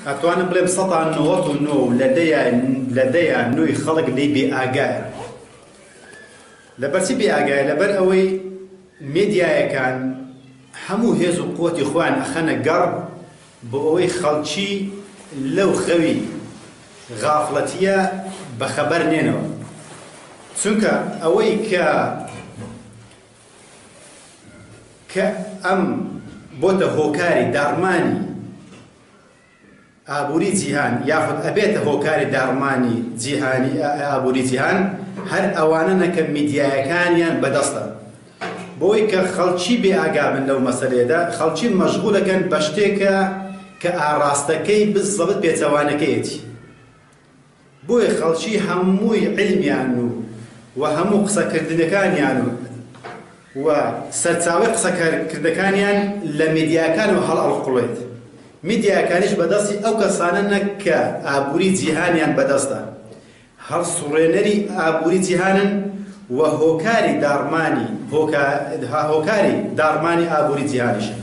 ئەتوانم بڵێم سەتا نۆوەت و نۆ و لە دەیا لە دەیا نۆی خەڵک لێی بێ ئاگایە. لەبەرچی بێ ئاگایە؟ لەبەر ئەوەی مێدیایەکان هەموو هێز و قوتی خۆیان ئەخەنە گەڕ بۆ ئەوەی خەڵکی لەو خەوی غافڵەتیە بەخەبەر نێنەوە. چونکە ئەوەی کە کە ئەم بۆتە هۆکاری داڕمانی ئابووری جیهان یاخود ئەبێتە هۆکاری داڕمانی جیهانی ئابووری جیهان هەر ئەوانەنە کە میدیایەکانیان بەدەستە بۆی کە خەڵکی بێ ئاگابن لەو مەسەلەیەدا خەڵکی مەشغولەکەن بە شتێکە کە ئاڕاستەکەی بزەبت پێچەوانەکەیەتی. بۆیە خەڵکی هەمووی عیلمیان و و هەموو قسەکردنەکانیان و و سەرچاوەی قسەکردنەکانیان لە میدیاکانەوە هەڵئەڵقوڵێت. میدیاکانیش بەدەستی ئەو کەسانەنە کە ئابووری جیهانیان بەدەستە. هەڵسوڕێنەری ئابووری جیهانن و هۆکاری داڕمانی هۆکاری داڕمانی ئابووری جیهانیشن.